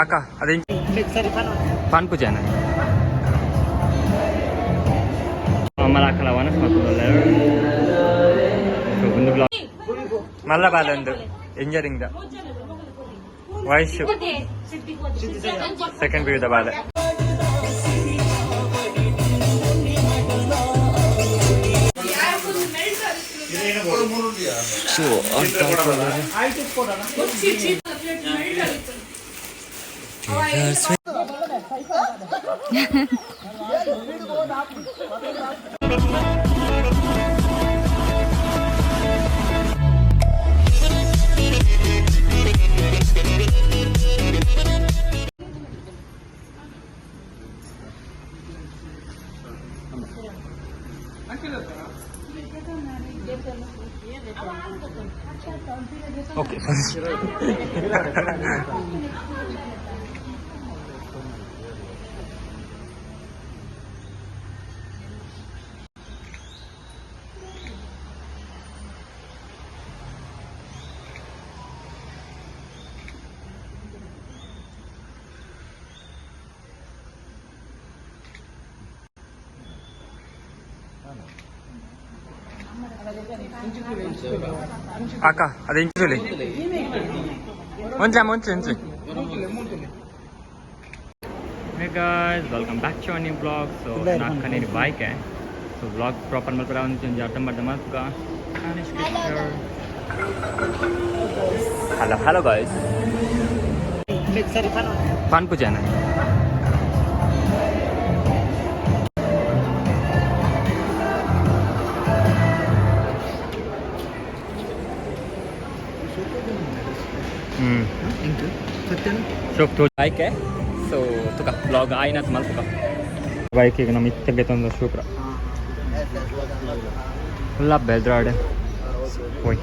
ಅಕ್ಕ ಅದೇ ಪನ್ಪುಜಾನ ಮಲ್ಲ ವನಸ್ ಮಲ್ಪುದಲ್ಲ. ಸೊ ಒಂದು ಬ್ಲಾಗ್ ಮಲ್ಲ ಬಾಲೊಂದು ಇಂಜಿನಿಯರಿಂಗ್ the ವಯಸ್ಸು second P the Bala. So okay, sorry. ಅಕ್ಕ ಅದು ಇಂಚುಲಿ ಒಂಚೆ ಒಂಚೆ ಒಂಚೆ. Hey guys, welcome back to our new vlog. So, ನಾಲ್ಕನೇ ಬೈಕ್. ಸೊ ವ್ಲಾಗ್ ಪ್ರಾಪರ್ ಮಲ್ಪರ ಒಂದು ಅರ್ಧ ಮರ್ಧ ಮಲ್ಪುಗ. ಹಲೋ ಹಲೋ ಗಾಯ್ಸ್, ಪನ್ಪುಜಾನ. ಹ್ಞೂ, ಶೋಕ್ ತೋ ಬೈಕ್. ಸೊ ತುಕ ಬ್ಲಾಗ್ ಆಯ್ನಾತ್ ಮಲ್ಪುಗ. ಬೈಕ್ ಈಗ ನಮ್ಮ ಇತ್ತಗೆ ತಂದ ಶುಕ್ರ ಫುಲ್ಲ ಬೆಲ್ದ್ರಾಡೆ ಹೋಯ್.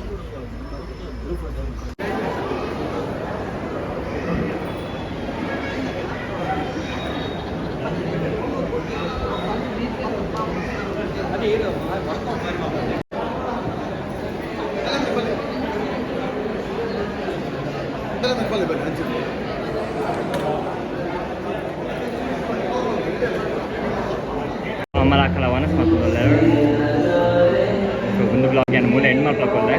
ಮಲಾಕಲ ವನಸ್ ಮಲ್ಪುದಲ್ಲ. ಸೊ ಒಂದು ಬ್ಲಾಗ್ ಏನು ಮೂಲೆ ಎಂಡ್ ಮಲ್ಪಕ್ಕೊಲ್ಲೆ.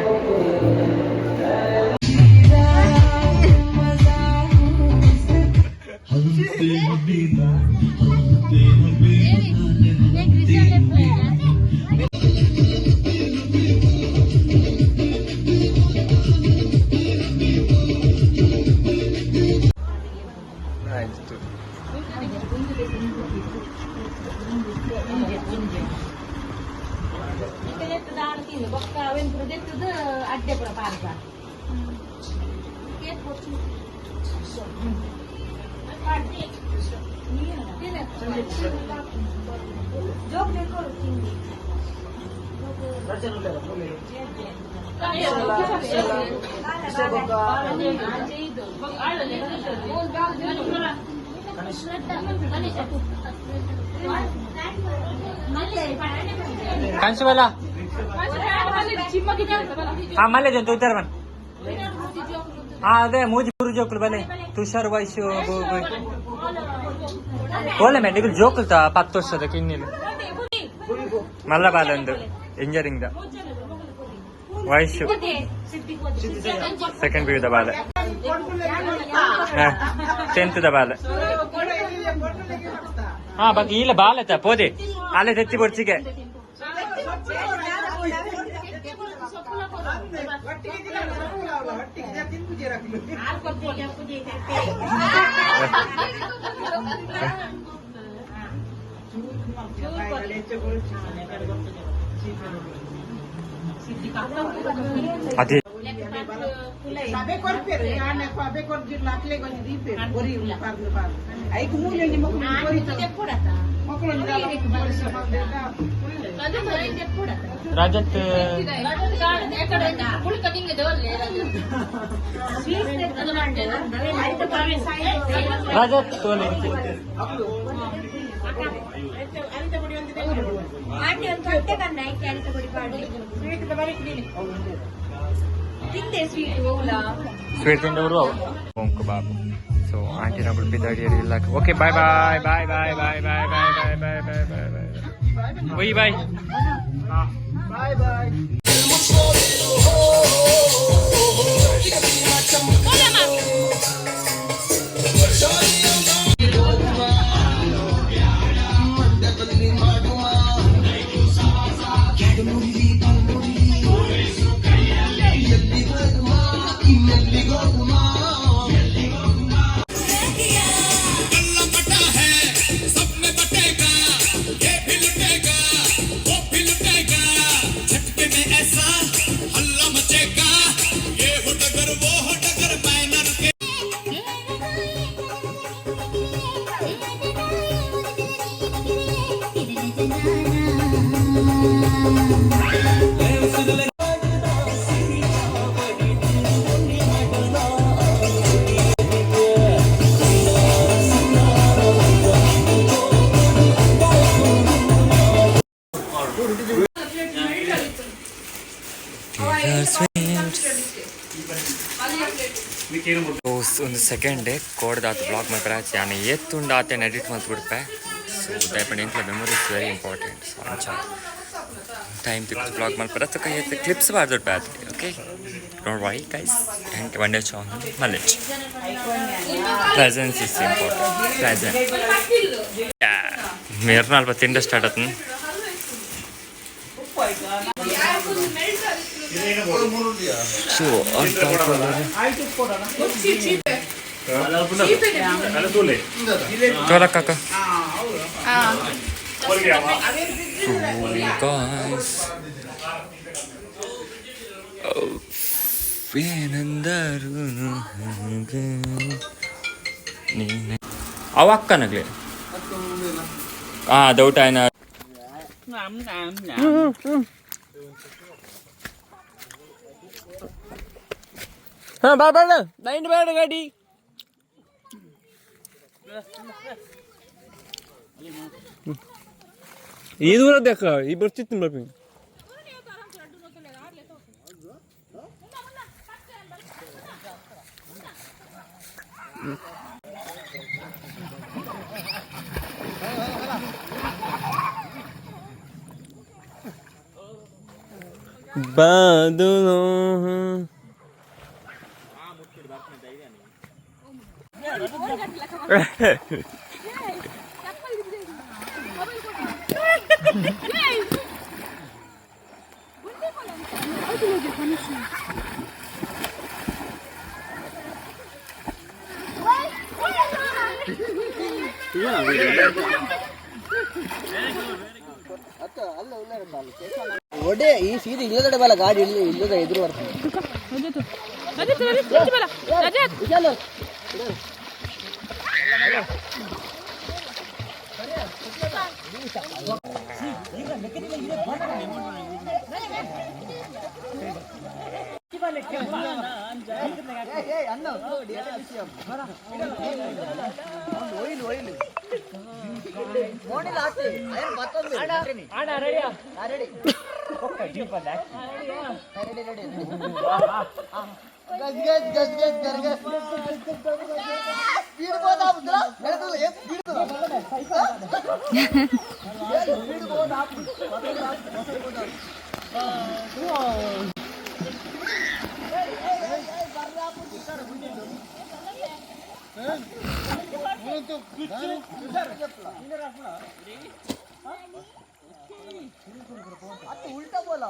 ಬೊಕ್ಕ ಅವೆನ್ ಪೂರ ದೆತ್ತುದು ಅಡ್ಡೆ ಪೂರ ಪಾರ್ದ. ಕಾಂಶುಬಲ. ಹಾ, ಮಲ್ಲೆ ಜಂತು ಉತ್ತರ ಬನ್. ಹಾ, ಅದೇ ಮೂಜಿ ಪುರು ಜೋಕುಲು ಬಲೆ ತುಷಾರ್ ವಯಸ್ಸು ಓಲೆ ಮೇಡ ನಿಗುಲು ಜೋಕುಲ್ ತಾ 10 ವರ್ಷದ ಕಿನ್ನಿಲು. ಮಲ್ಲ ಬಾಲೊಂದು ಇಂಜಿನಿಯರಿಂಗ್ the ವಯಸ್ಸು second P the Bala, tenth the Bala. ಹಾ, ಬಾಕಿ ಇಲ್ಲ ಬಾಲತ ಪೋದೆ ಅಲ್ಲೇ ತೆತ್ತಿ ಬೊಡ್ಚಿಗೆ. ಅದೇ. ಸಭೆ ಕೊರ್ಪೇರು ಆನೆ ಸಭೆ ಕೊರ್ಜಿರ್ಲ ಅಕ್ಲೆಗ್ ಒಂಜಿ ದೀಪೇರು ಕೊರಿ ಪಾರ್ದು ಪಾರ್ದು ಐಕ್ ಮೂಲೆ ಒಂಜಿ ಮೊಕ್ಲು ಕೊರಿ ಮೊಕ್ಲು ಒಂಜಿ ದಾಲ ರಜತ್. ರಜತ್ ತೋಲೆ. ಆಂಟಿ ಒಂದು ತೊಟ್ಟೆ ಕನ್ನ ಐಕೆ ಅರಿತ ಕೊಡಿ ಪಾಡಿ. ಸ್ವೀಟ್ ಬರೀಕ್. ತಿಂದೆ ಸ್ವೀಟ್ ಹೋಗ್ಲಾ. ಸ್ವೀಟ್ ತಿಂದವರು ಓಂಕು ಬಾಬು. ಸೊ ಆಂಟಿನೊಬ್ರು ಬಿದ್ದಾಡಿಯರು ಇಲ್ಲ. Okay, bye bye bye bye bye bye bye bye bye bye bye bye bye bye. Bye bye. वो भी लुटेगा, झटके में ऐसा हल्ला मचेगा, ये हो डगर वो हो डगर, मैं न रुके। ಒಂದು ಸೆಕೆಂಡ್ ಡೇ ಕೋಡ್ದಾತು ಬ್ಲಾಗ್ ಮಾಡ್ತಾರೆ ಯಾನ ಏತ್ತುಂಡು ಆತೇನು ಎಡಿಟ್ ಮಲ್ತ್ ಬಿಡ್ಪೆ. ಸೊ ದಯಪಂಡ ಎಂಕ್ಲ ಮೆಮೊರೀಸ್ ವೆರಿ ಇಂಪಾರ್ಟೆಂಟ್. ಸೊ ಅಂಚ ಟೈಮ್ ತಿಕ್ಕು ಬ್ಲಾಗ್ ಮಲ್ಪರ ತುಕ ಏತ್ ಕ್ಲಿಪ್ಸ್ ಬಾರ್ದುಡ್ಪೆ ಆತ್. Okay, don't worry guys. And one day Chang ಮಲೆಚ್. Presence is important, present. ಮೇರ್ನ ಅಲ್ಪ ತಿಂಡ ಸ್ಟಾರ್ಟ್ ಆತನ. ಸೊ ಅರ್ಥ. ತೋಲ ಕಾಕ. ಗಾಯ್ಸ್, ಏನಂದರು ನೀನೆ ಅವ ಅಕ್ಕನಗ್ಲೆ ದೌಟ್ ಆಯ್ನ. ಹಾ ಬಾ, ಬೇಡ ಲೈನ್ ಬೇಡ ಗಾಡಿ. ಈ ದೂರ ದೇಕ ಈ ಬರ್ತಿತ್ತು ಬರ್ತೀನಿ. ಬಾದಲೋ. ಒಡೆ ಈ ಸೀದೆ ಇಲ್ಲದಡೆ ಬಲ ಗಾಡಿ ಇಲ್ಲ ಇಲ್ಲದ ಎದುರು ಬರ್ತದೆ. ವಿಶಾಲ್. గస్ గస్ గస్ గస్ గస్ గస్ స్పీడ్ పోతా ఉందిరా. ఏ స్పీడ్ స్పీడ్ పోతా. ఉల్టా పోలా.